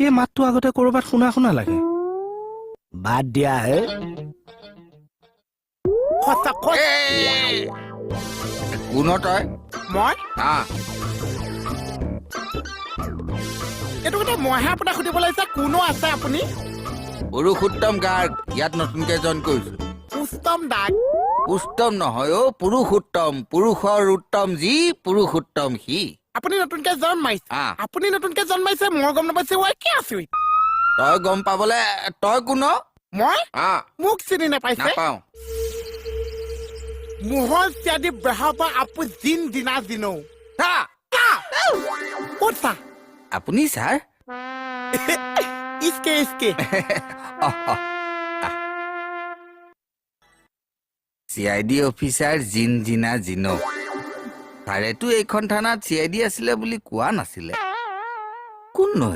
এই মাতটো আগতে ক'ৰবাত শুনা শুনা লাগে। বাদ দিয়া হে। সঁচাকৈ। কোন তই? মই? আহ। এইটো কথা মইহে আপোনাক সুধিব লাগিছে, কোনো আছে আপুনি? পুৰুষোত্তম গাৰ্গ, ইয়াত নতুনকে জইন কৰিছো। পুস্তম দাগ? পুস্তম নহয় অ', পুৰুষোত্তম। পুৰুষৰ উত্তম যি, পুৰুষোত্তম সি। আপুনি নতুনকে জন্ম মাৰিছে? আহ। আপুনি নতুনকে জন্ম মাৰিছে, মই গম নাপাইছে। ৱাই, কি আচৰিত! তই গম পাবলে তই কোন? মই? আহ। মোক চিনি নাপাইছে? নাপাওঁ। মোহন চিয়াদি বেহাবা আপু জিন দিনা জিনো। চা। ক'ত চা? আপুনি ছাৰ? ইচকে ইচকে। চি I D officer জিন জিনা জিনো। ছাৰেতো এইখন থানাত চি I D আছিলে বুলি কোৱা নাছিলে। কোন নো?